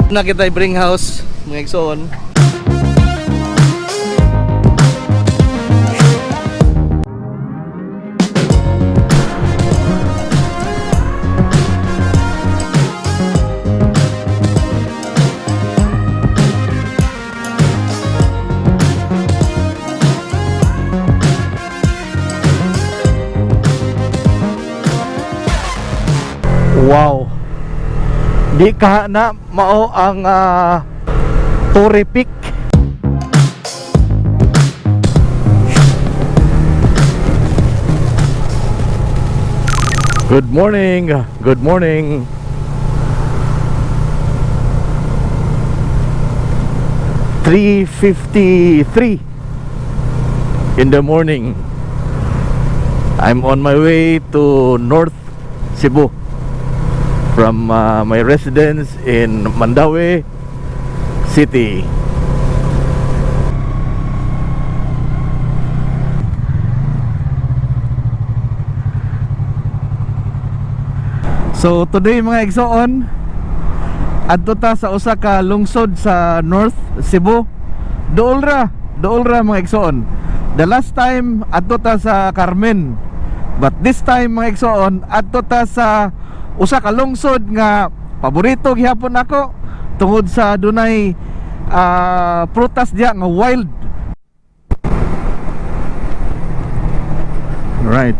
Na kita bring house, mga igsoon. Wow. Di ka na mao ang Torre Peak. Good morning. Good morning. 3:53 in the morning. I'm on my way to North Cebu from my residence in Mandaue City. So today, mga igsoon, adto ta sa usa ka lungsod sa North Cebu. Dool ra, dool ra, mga igsoon. The last time, adto ta sa Carmen. But this time, mga igsoon, adto ta sa usa ka lungsod nga paborito gihapon ako tungod sa dunay prutas diya nga wild. Right.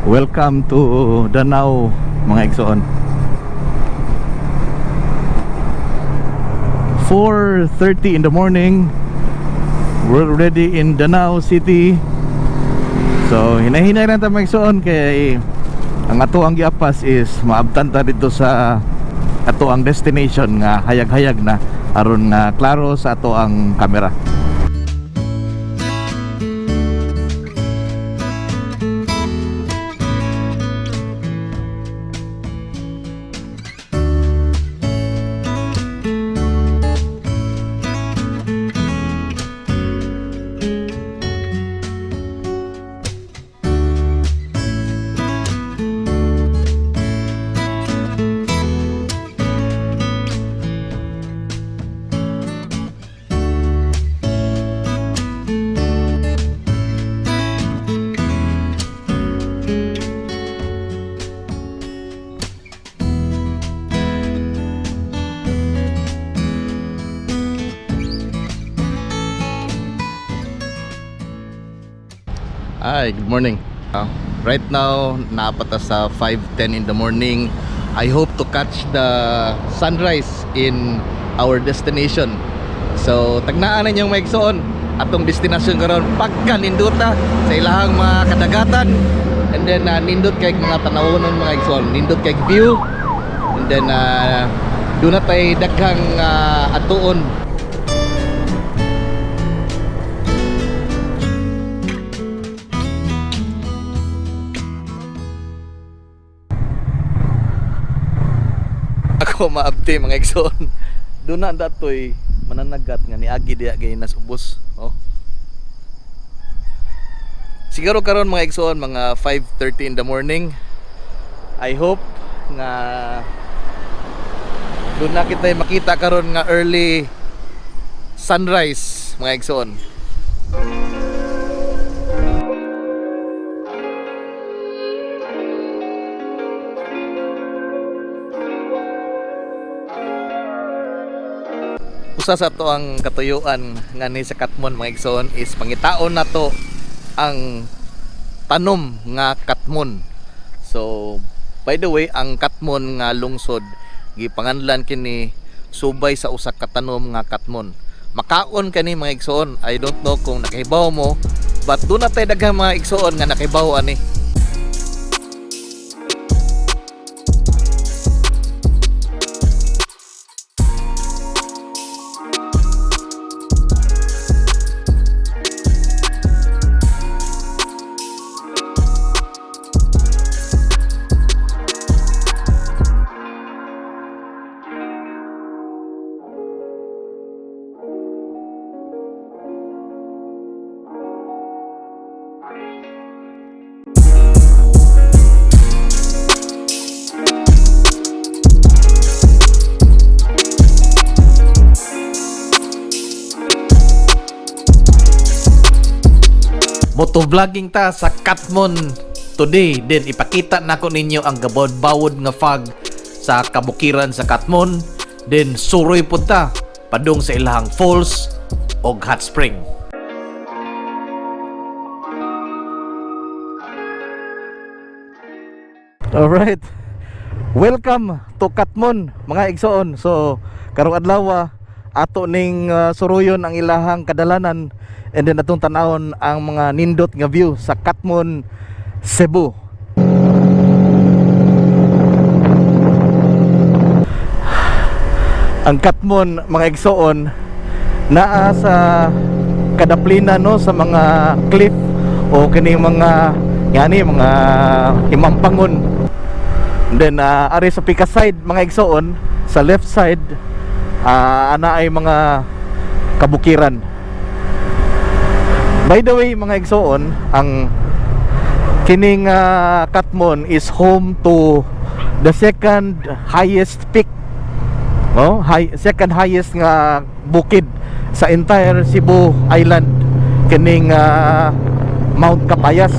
Welcome to Danao, mga igsoon. 4:30 in the morning. We're already in Danao City. So hinay-hinay lang ta, mga igsoon, kay ang ato ang giapas is maabtan ta dito sa ato ang destination nga hayag-hayag na aron nga klaro sa ato ang kamera. Hi, good morning. Right now, naa pa ta sa 5:10 in the morning. I hope to catch the sunrise in our destination. So, tagnaan ninyong maigsoon atong destinasyon karon, pagka nindota sa ilahang mga kadagatan. And then nindot kay mga tanawonon, mga igsoon, nindot kay view. And then duna tay daghang atuon. Ako maabti, mga igsoon. Doon na datoy mananagat nga niagi diya gay nas ubos. Oh. Siguro karon, mga igsoon, mga 5:30 in the morning. I hope nga doon na kita makita karon nga early sunrise, mga igsoon. Usa sa ato ang katuyuan nga ni sa Katmon, mga igsoon, is pangitaon nato ang tanom nga Katmon. So by the way, ang Katmon nga lungsod gipanganlan kini subay sa usa ka tanom nga Katmon. Makaon kani, mga igsoon. I don't know kung nakahibaw mo, but duna tay daghang mga igsoon nga nakahibaw ani. Motovlogging ta sa Catmon today. Then ipakita nako ninyo ang gabawod-bawod nga fog sa kabukiran sa Catmon. Then suroy pud ta padung sa ilahang falls og hot spring. Alright. Welcome to Catmon, mga igsoon. So, karong adlaw ato ning suruyon ang ilahang kadalanan and then atong tanawon ang mga nindot nga view sa Catmon, Cebu. Ang Catmon, mga igsoon, naa sa kadaplina, no, sa mga cliff o kini mga ngani mga himampangon. And then ari sa pika side, mga igsoon, sa left side, ana ay mga kabukiran. By the way, mga igsoon, ang kining Catmon is home to the second highest peak, no? Second highest nga bukid sa entire Cebu Island, kining Mount Capayas.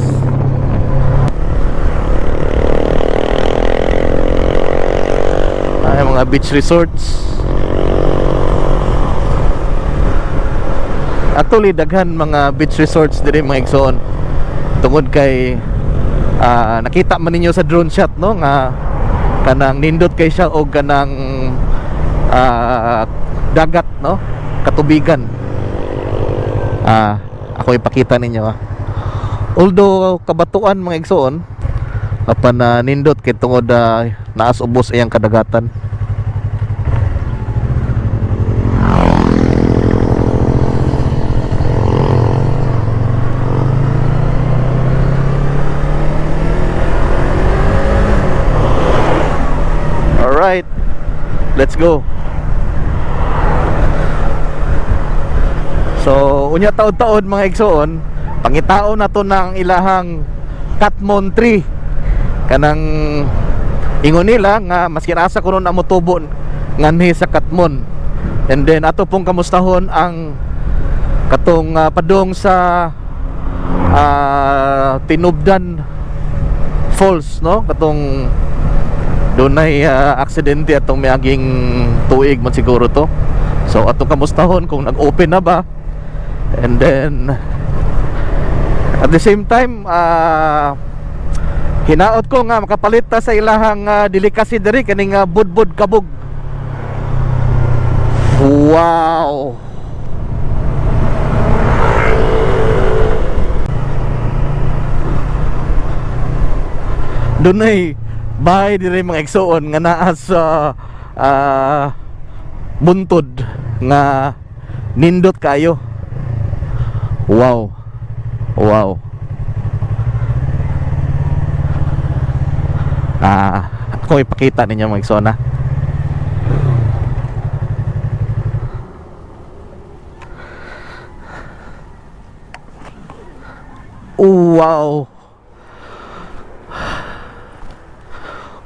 Ay, mga beach resorts. Actually, daghan mga beach resorts diri, mga igsoon, tungod kay nakita man ninyo sa drone shot, no, nga kanang nindot kay siya og kanang dagat, no, katubigan. Ako ipakita ninyo. Although kabatuan, mga igsoon, apan na nindot kay tungod naas ubos iyang kadagatan. Alright, let's go. So, unya taod-taod, mga igsoon, pangitaon na to ng ilahang Catmon tree. Kanang ingon nila nga maskin asa kuno na motubo nganhi sa Catmon. And then ato pong kamustahon ang katong padong sa Tinubdan Falls, no? Katong dunay aksidente atong miaging tuig man siguro to. So atong kamustahon kung nag-open na ba. And then at the same time, hinaot ko nga makapalit ta sa ilahang delicacy diri, kaning budbud kabog. Wow. Dunay bahay diri, mga igsoon, nga naa sa buntod nga nindot kayo. Wow. Ako ipakita ninyo, mga igsoon, ha. Wow.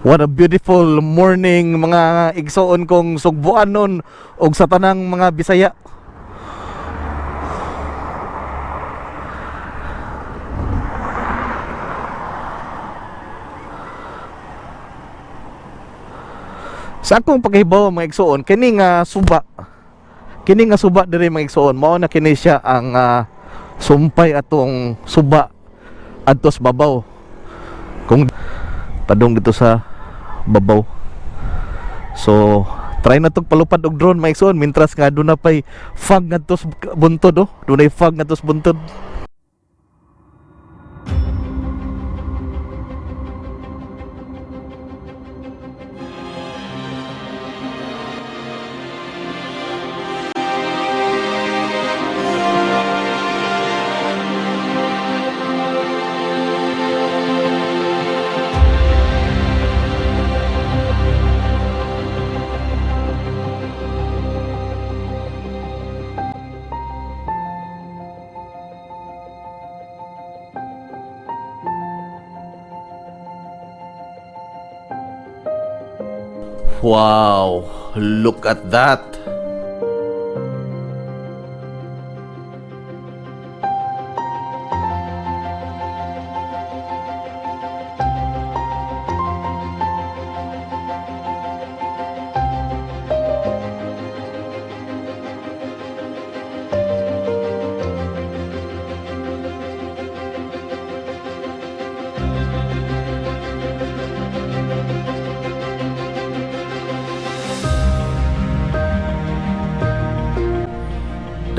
What a beautiful morning, mga igsoon kong sugbuanon og sa tanang mga Bisaya. Sa akong paghibaw, mga igsoon, kini nga suba diri, mga igsoon, mao na kini siya ang sumpay atong suba adtos babaw. Kung padung dito sa babaw. So, try na tong palupad og drone, mga igsoon, mintras nga duna pay fog ngadto sa buntod oh. Dunay fog ngadto sa buntod. Wow, look at that.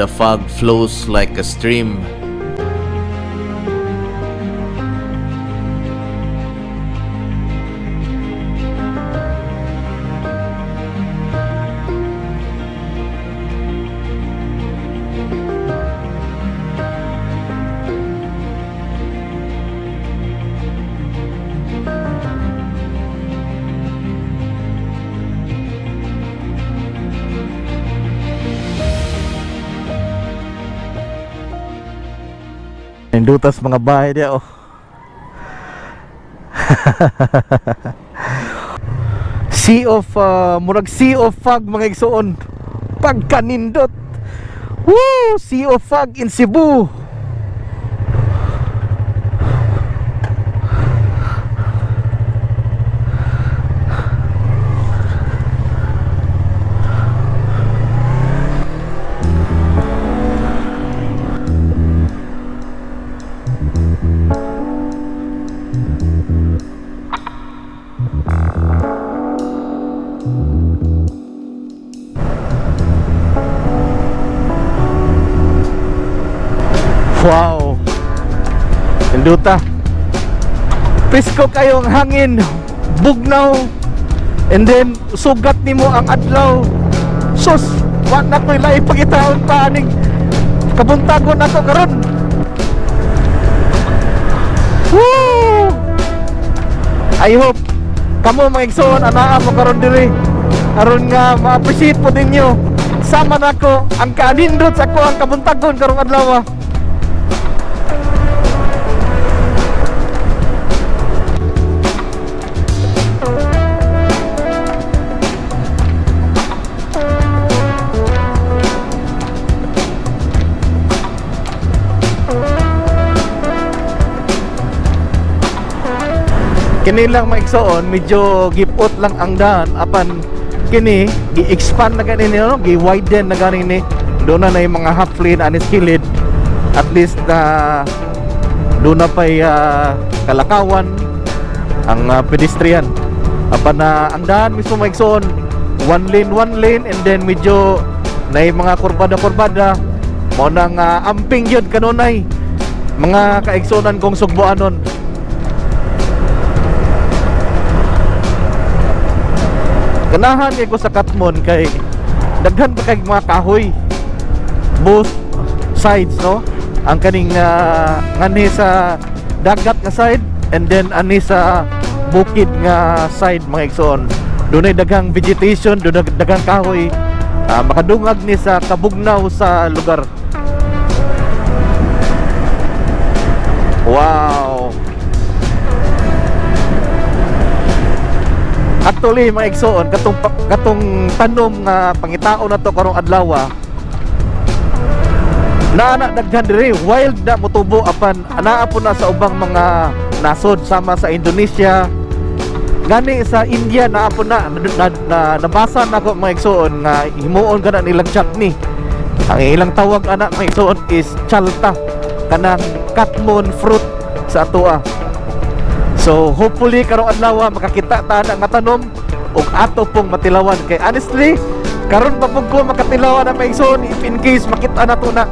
The fog flows like a stream. Nindutas mga bahay diya, oh. Sea of murag sea of fog, mga igsuon. Pagkanindot. Woo! Sea of fog in Cebu. Wow. Ninduta. Presko kayo ang hangin, bugnaw. And then sugat nimo ang adlaw. Sus, wa na ko'y laing pangitaon pa aning kabuntagon ako karon. Woo! I hope kamo, mga igsoon, anaa mo karon diri aron nga ma-appreciate po ninyo sama nako ang kanindot sa akoang kabuntagon karong adlaw. Kini lang, mga igsoon, medyo gipot lang ang daan, apan kini gi-expand na gani no, gi-widen na gani ni. Doon na na yung mga half lane anis kilid. At least na doon na pa'y kalakawan ang pedestrian. Apan na ang daan mismo, mga igsoon, one lane and then medyo na yung mga kurbada-kurbada mao nang amping yun kanunay, mga kaigsunan kong sugboanon. Ganahan kay ko sa Katmon kay daghan pa kay mga kahoy both sides, no, ang kaning nganhi sa dagat nga side and then ani sa bukid nga side, mga igsoon. Dunay daghang vegetation, dunay daghang kahoy. Makadungag ni sa kabugnaw sa lugar. Wow. Actually, mga igsoon, katong tanom nga pangitaon na to karong adlaw, naa na daghan diri, wild na motubo, apan anaa po na sa ubang mga nasod sama sa Indonesia, gani sa India naa po na, na, na nabasa na ako, mga igsoon, nga himuon gana nilang chutney. Ang ilang tawag ana, mga igsoon, is chalta, kanang katmon fruit sa atoa. So hopefully karong adlaw makakita ta na nga tanom ug ato pong matilawan kay honestly karon pa pud ko makatilawan na, mga igsoon, if in case makita na to na.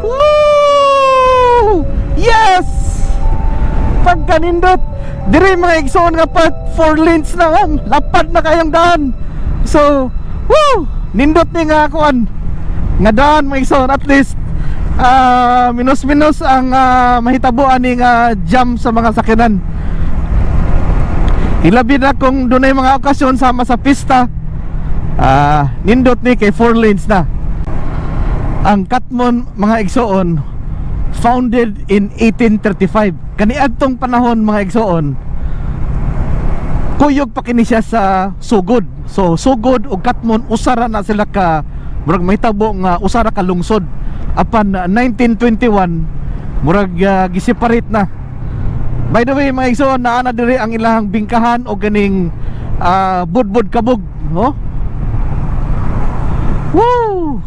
Woo! Yes! Pagkanindot! Dire, mga igsoon, nga part, 4 lanes na, oh. Lapad na kayong daan. So, woo! Nindot ni nga kuan nga daan, mga igsoon. At least minus-minus ang mahitabo ani nga jam sa mga sakyanan. Hilabi na kung dunay mga okasyon sama sa pista. Nindot ni kay 4 lanes na. Ang Katmon, mga igsoon, founded in 1835. Kaniadtong panahon, mga igsoon, kuyog pa kini siya sa Sugod. So Sugod ug Katmon usara na sila ka murag mahitabo nga usara ka lungsod. Apan 1921 murag giseparate na. By the way, mga igsoon, naa na diri ang ilahang bingkahan o ganing Budbud kabog, no? Woo!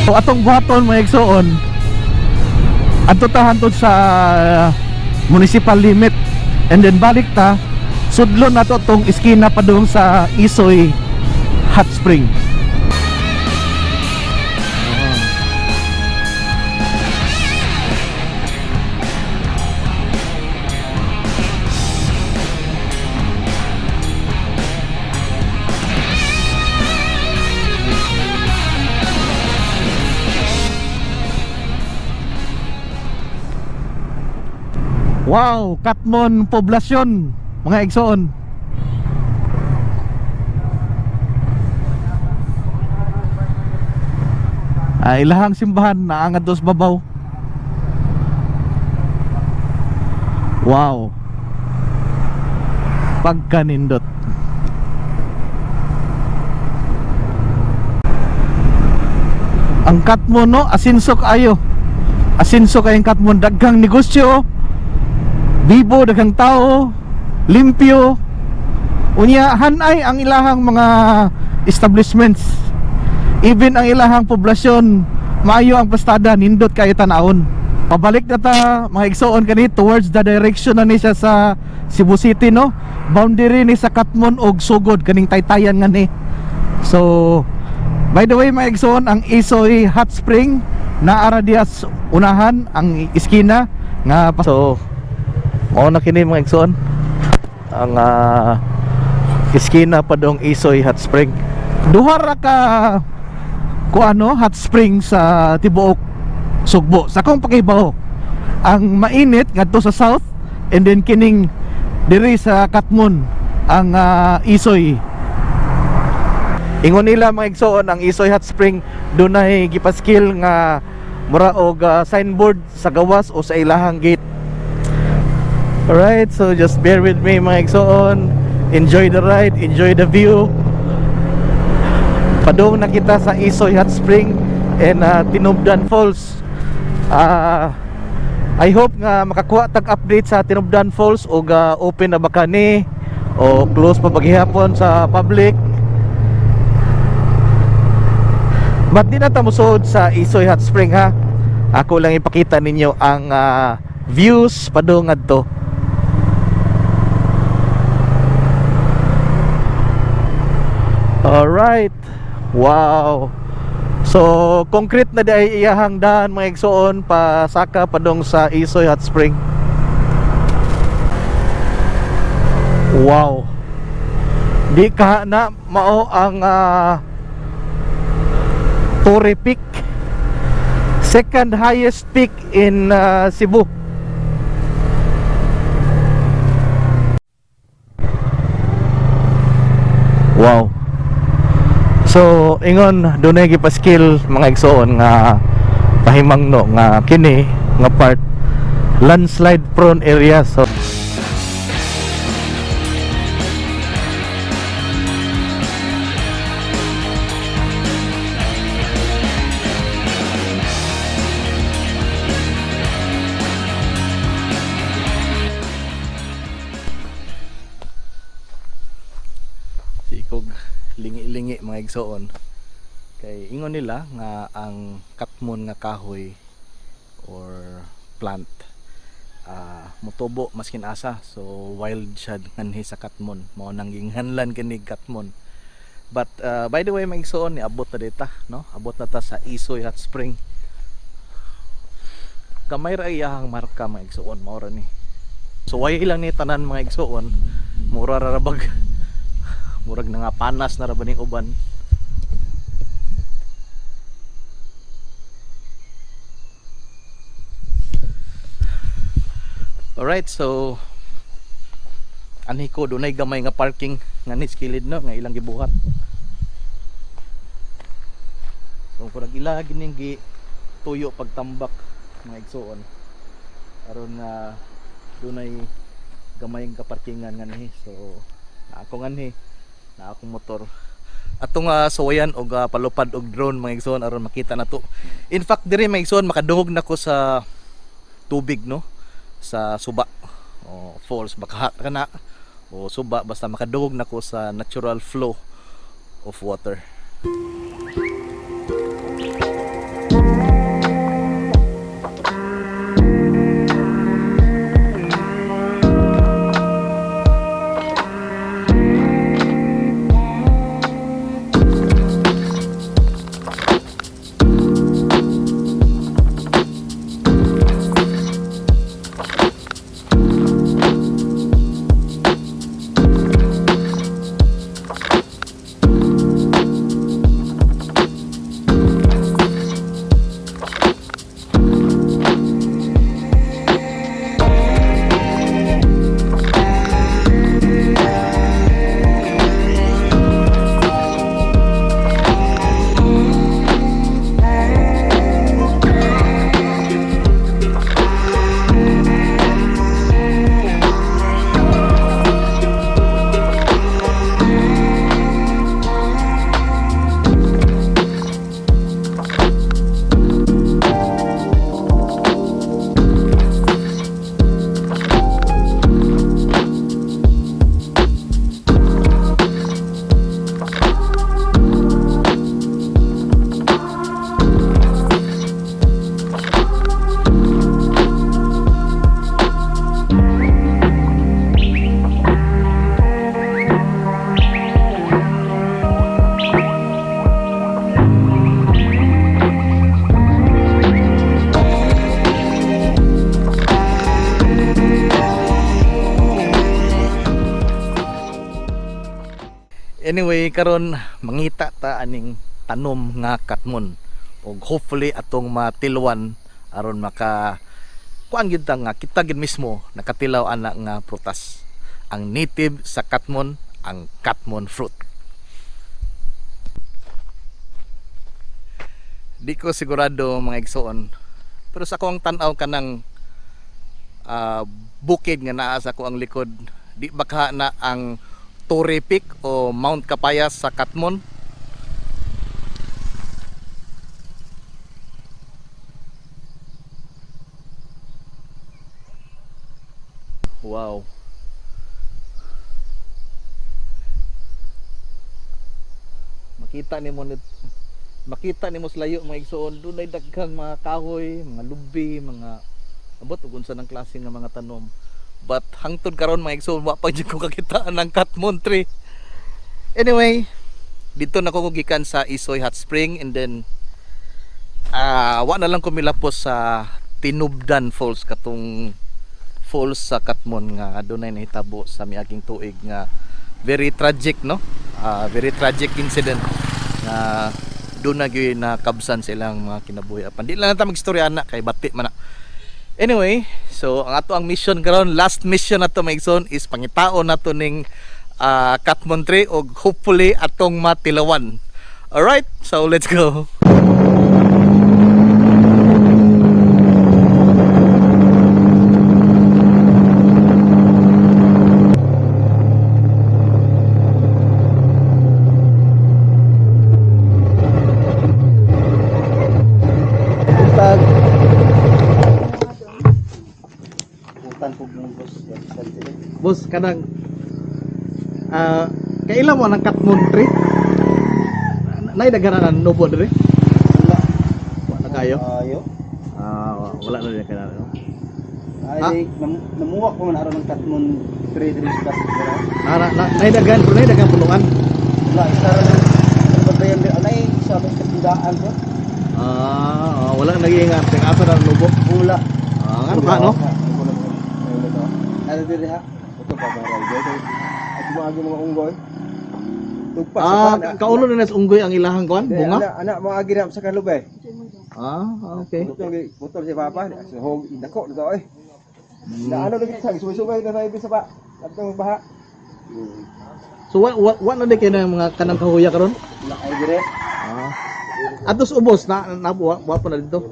So atong buhaton, mga igsoon, adto ta hantod sa municipal limit and then balik ta, sudlon nato tong iskina padung sa Isoy Hot Spring. Wow, Katmon Poblasyon, mga igsoon. Ah, ilahang simbahan naangad dos babaw. Wow. Pagkanindot. Ang Katmon, no, asinso kaayo. Asinso kayong Katmon, daghang negosyo, bibo, daghang tao, limpyo. Unya hanay ang ilahang mga establishments. Even ang ilahang poblasyon, maayo ang pastada, nindot kayo tanawon. Pabalik na ta, mga igsoon, kani towards the direction na ni siya sa Cebu City, no? Boundary ni sa Katmon og Sugod kaning taytayan nga ni. So by the way, mga igsoon, ang Isoy Hot Spring naara diya sa unahan ang iskina nga so mao na kini, mga igsoon, ang iskina padong Isoy Hot Spring. Duha ra ka kuano hot spring sa tibuok Sugbo. Sa akong pakibaw, ang mainit ngadto sa south and then kining diri sa Katmon ang Isoy. Ingon nila, mga igsoon, ang Isoy Hot Spring dunay gipaskil nga mura og signboard sa gawas o sa ilahang gate. Alright, so just bear with me, mga igsoon. Enjoy the ride, enjoy the view. Padung na kita sa Isoy Hot Spring and Tinubdan Falls. I hope nga makakuha tag update sa Tinubdan Falls og open na ba kani o close pa gihapon sa public. But di na ta mosuod sa Isoy Hot Spring, ha. Ako lang ipakita ninyo ang views padung ngadto. Alright. Wow. So, concrete na diay iyahang daan, mga igsoon, pasaka padong sa Isoy Hot Spring. Wow. Di ka na mao ang Torre Peak. Second highest peak in Cebu. Wow. So, ingon dunay gipaskil, mga igsoon, nga pahimangno nga kini nga part landslide prone area. So sikog lingi-lingi, mga igsoon, kay ingon nila nga ang Katmon nga kahoy or plant mutubo maskin asa, so wild siya nganhi sa Katmon, mao nang ginghanlan kini Katmon. But by the way, mga igsoon, niabot na dita, no? Abot na ta sa Isoy Hot Spring. Gamay ra iyahang marka, mga igsoon, mao ra ni. So way lang ni tanan, mga igsoon, mura ra rabag murag na nga panas na ra ba ning uban. Alright, so anhi ko, dunay gamay nga parking nga ni kilid, no, nga ilang gibuhat. So kung ila gining gi tuyo pagtambak, mga igsuon, aron nga dunay gamay nga parkingan nganhi. So naa ko nganhi na akong motor atong suwayan og palupad og drone, mga igsoon, aron makita na to. In fact, diri, mga igsoon, makadungog na ko sa tubig, no, sa suba o falls baka kana o suba, basta makadungog na ko sa natural flow of water. Anyway, karon mangita ta aning tanom nga katmon ug hopefully atong matilwan aron maka kuan gyud ta nga kita gyud mismo nakatilaw ana nga prutas. Ang native sa katmon, ang katmon fruit. Di ko sigurado, mga igsoon, pero sa akong tan-aw, kanang bukid nga naa sa akoang likod, di baka na ang Torre Peak o Mount Kapayas sa Katmon? Wow. Makita nimo sa layo, mga igsoon, dunay daghang mga kahoy, mga lubi, mga abot ug unsa ng klase nga mga tanom. But hangtod karon, mga igsoon, wa pa jud ko kakitaan ng Katmon tree. Anyway, dito na ko gikan sa Isoy Hot Spring and then wa na lang ko milapos sa Tinubdan Falls, katong falls sa Katmon nga adunay nahitabo sa miaging tuig nga very tragic, no? Very tragic incident nga doon na gyud nakabsan sa ilang mga kinabuhi. Apan di lang na ta magstorya ana kay bati man na. Anyway, so ang ato ang mission karon, last mission nato, mga igsoon, is pangitaon nato ning Katmon tree og hopefully atong matilawan. Alright, so let's go. Tag. Utan ko mungos. Boss, kanang kaila mo ng Katmon tree? Nay daghanan ang nubo diri? Wala. Wala na kayo? Ayo. Wala na din kanang, no? Ay, namuha ko man aron ng Katmon tree diri sa Wala. Na, nay daghan, pero nay daghan punuan. Wala, isa ra ng bantayan diri. Anay sa sa tindaan ko. Wala na naging asa na nubo. Wala. Ano ka, no? Ano diri ha? Ito pa ba ra? At mo agi mga unggoy. Tugpa sa pana. Kaulo na nas unggoy ang ilahang kuan, Di, bunga. Ana, ana mo agi na sa kalubay. Okay. Putol putol si papa. Sa hog dako dito oy. Na ano lagi sa sugay-sugay na sa ibig sa pa. Adtong baha. So wa na di kay na mga kanang kahuya karon? Wala kay dire. Ah. Atos ubos na na wa pa na dito.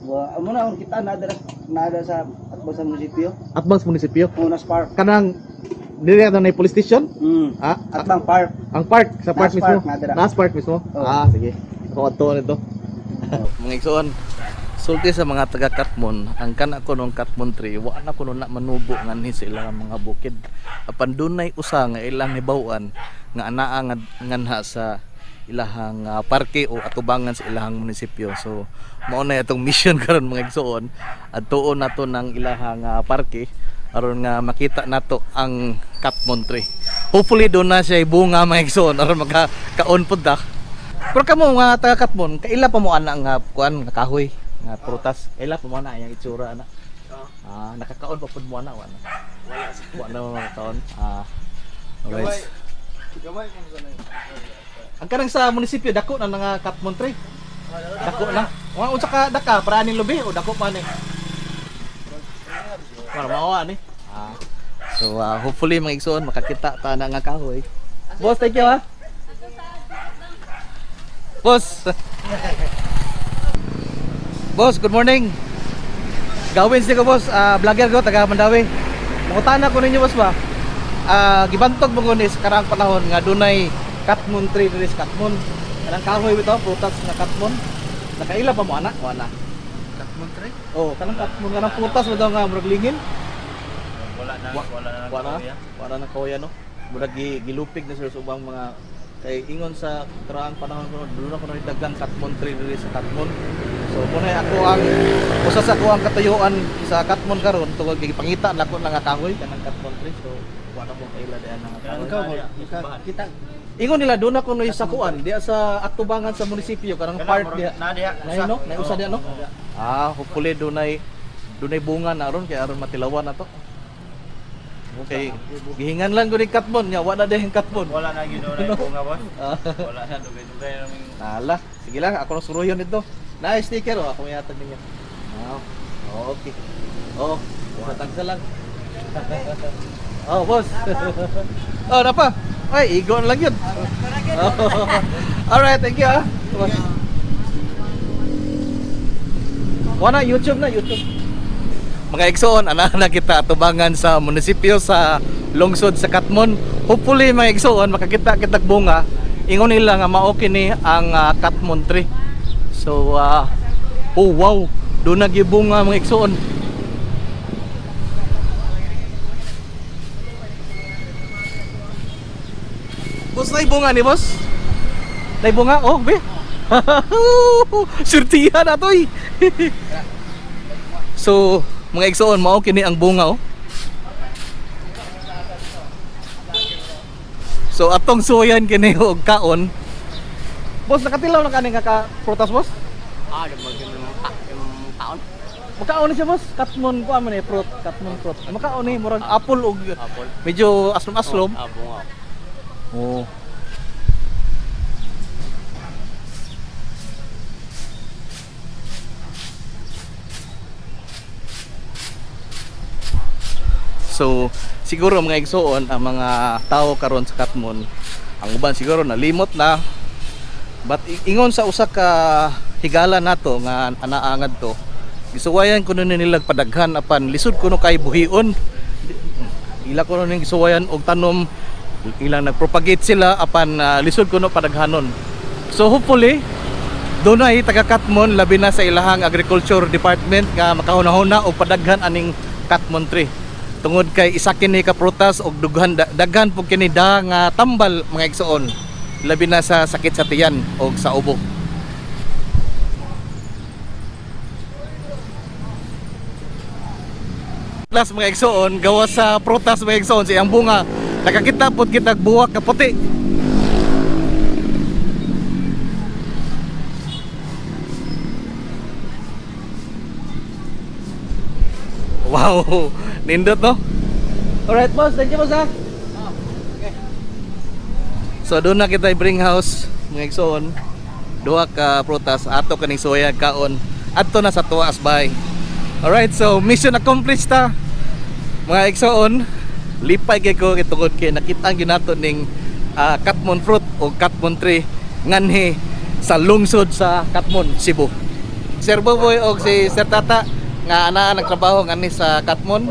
Wa amo na kita na dira na sa atbang sa munisipyo. Atbang sa munisipyo. Unas Park. Kanang dili na na police station? Mm. Ah, Atbang Park. ang park, sa park Naas mismo. Park, na dira. Naas Park mismo. Oo. Ah, sige. Ako adto nito. Mga igsoon, sulti sa mga taga Katmon, ang kana ko nung Katmon tree, wa na kuno na manubo nganhi sa ilang mga bukid. Apan dunay usa nga ilang hibaw-an nga anaa nga nganha sa ilahang parke o atubangan sa ilahang munisipyo. So mao na itong mission karon, mga igsoon, adtuon nato ng ilahang parke aron nga makita nato ang Katmon tree. Hopefully doon na siya bunga, mga igsoon, aron makakaon pud ta. Pero kamo nga taga Katmon, kaila pa mo ana nga kuan nga kahoy nga prutas? Kaila pa mo ana yang itsura ana? Ah, nakakaon pa pud mo ana wa na? Wala. Wa na mo makakaon. Ah. Alright. Gamay mo sa. Ang kanang sa munisipyo dako na nga Katmon tree. Dako na. Wa unsa ka daka para aning lubi o dako pa ni? Para mao ani. Ah. So hopefully, mga igsoon, makakita ta na nga kahoy. Boss, thank you ha. Boss. Boss, good morning. Gawin siya ko, boss, vlogger ko taga Mandawi. Mangutana ko ninyo, boss, ba. Gibantog mo ko ni sa karaang panahon nga dunay Katmon tree diri sa Katmon. Kanang kahoy bitaw, prutas nga Katmon. Nakaila pa mo ana? Wala. Katmon tree? Oh, kanang Katmon, kanang prutas mo daw nga murag lingin. Wala na, wala na. Wala na, wala na kahoy ano. Murag gilupig na sila sa ubang mga kay ingon sa karaang panahon ko doon ako dagang Katmon tree diri sa Katmon. So muna ako ang usa sa ako ang katuyuan sa Katmon karon tungod kay gipangita nako na nga kahoy kanang Katmon tree. So wala mo kaila diyan nga kahoy. Ikaw kita. Ingon nila doon ako no sa kuan diya sa atubangan sa munisipyo kanang park diya. Na diha. Nay no, nay usa diya no. Ah, hopefully dunay dunay bunga na ron kay aron matilawan na to. Okay. Gihingan lang gud Katmon nya wa na dihing Katmon. Wala na gyud na bunga, boss. Ah. Wala na, dugay-dugay na ming Nala, sige lang, ako na suruyon nito. Na sticker oh, ako yata ninyo. Ah, okay. Oh, tagsa lang. Oh, boss. Oh, napa. Ay, igo na lang yun. Oh. Alright, thank you ah. Boss. Wala, YouTube na, YouTube. Mga igsoon, ana na kita atubangan sa munisipyo sa lungsod sa Katmon. Hopefully, mga igsoon, makakita kitag bunga. Ingon nila nga mao kini ang Katmon tree. So oh wow, doon nagibunga, mga igsoon. Boss, nay bunga ni boss? Nay bunga? Oh, be. Surtihan atoy. So, mga igsoon, mao kini ang bunga oh. So atong suwayan kini og kaon. Boss, nakatilaw na kani nga ka prutas, boss? Ah, kaon. Makaon ni siya, boss. Katmon ko man eh fruit, katmon fruit. Makaon ni murag apple og Apple. medyo aslom-aslom. Ah, bunga. Oh. So, siguro mga igsoon, ang mga tao karon sa Katmon, ang uban siguro nalimot na. But ingon sa usa ka higala nato nga anaangad to, gisuwayan kuno ni nila padaghan apan lisod kuno kay buhion. Ila kuno ning gisuwayan og tanom, ilang nagpropagate sila apan lisod kuno padaghanon. So hopefully dunay taga Katmon, labi na sa ilahang agriculture department, nga makahuna-huna og padaghan aning Katmon tree. Tungod kay isa kini ka prutas og dughan daghan pud kini da nga tambal, mga igsoon, labi na sa sakit sa tiyan og sa ubo. Last, mga igsoon, gawas sa prutas, mga igsoon, sa iyang bunga, nakakita pud kitag buwak nga puti. Wow, nindot no? Alright boss, thank you boss ha. So doon na kita i-bring house, mga igsoon. Duha ka prutas ato kaning soya kaon. Adto na sa tuwa asbay. Alright, so mission accomplished ta. Mga igsoon, lipay kay ko kay tungod kay nakita ang ginato ning Katmon fruit o Katmon tree nganhi sa lungsod sa Katmon, Cebu. Sir Boboy og si Sir Tata nga ana nagtrabaho nganhi sa Katmon.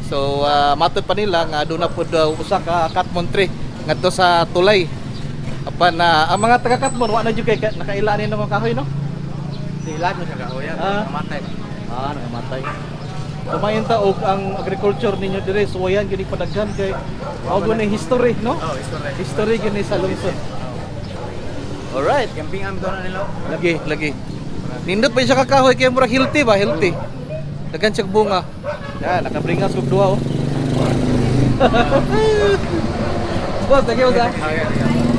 So matod pa nila nga aduna pud daw usa ka Katmon tree ngadto sa tulay. Apan na ang mga taga Katmon wa na jud kay nakaila ni mga kahoy, no? Sila mo siya kahoy. Ah. Namatay. Ah, nangamatay. Tumayon ta og ang agriculture ninyo dire suwayan gini padaghan kay mao na history, no? Oh, history. History gini sa lungsod. Alright. Camping am to na nila. Lagi, lagi. Nindot pa siya kakahoy kay murag healthy ba, healthy. Daghan siya bunga. Ya, nakabringas kog duha oh. Boss, thank you, boss. Ah.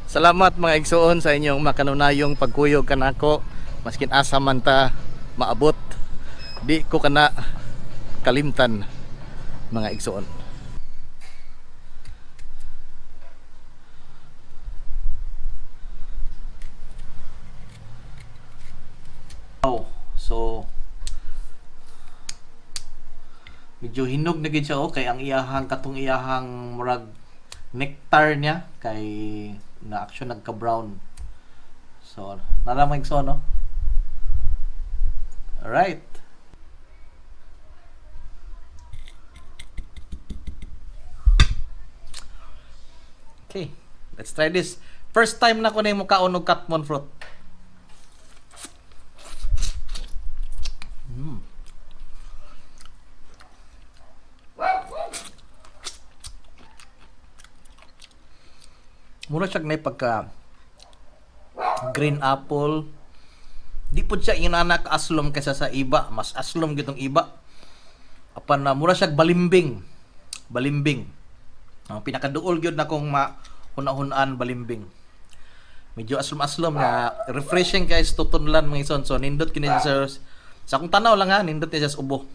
Salamat mga igsoon sa inyong makanunayong pagkuyog kanako maskin asa man ta maabot, di ko kana kalimtan, mga igsoon. Wow. So medyo hinog na gid siya, oh, kay ang iyahang katong iyahang murag nectar niya kay na action nagka brown. So nara mga igsoon, no? Alright. Okay, let's try this. First time na ko na yung mukaon og Katmon fruit. Mura siya na pagka green apple. Di po siya inanak aslom kaysa sa iba. Mas aslom gitong iba. Apan na mura siya balimbing. Balimbing. Ang pinakaduol gyud na kong mahuna-hunaan, balimbing. Medyo aslom-aslom na refreshing guys, tutunlan mga ison. So nindot kini siya sa akong tanaw lang ha, nindot ni siya sa ubo.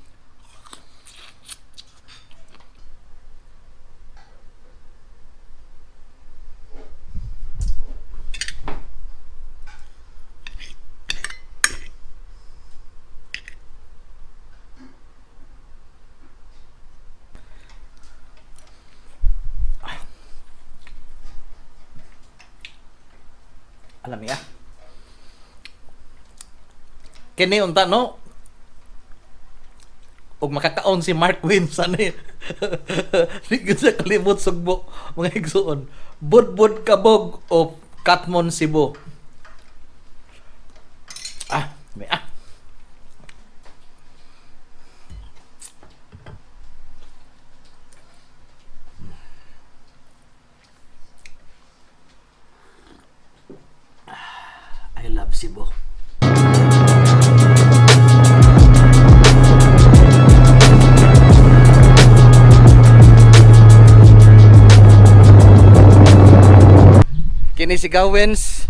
Alam niya. Kini unta no. Og makakaon si Mark Win sana eh. Di gyud siya kalimot sugbo, mga igsuon. Budbud kabog o Katmon Cebu. Ah, may ah. I love Cebu. Isigawens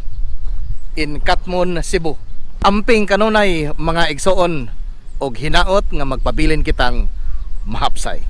in Katmon, Cebu. Amping kanunay, mga igsoon, og hinaot nga magpabilin kitang mahapsay.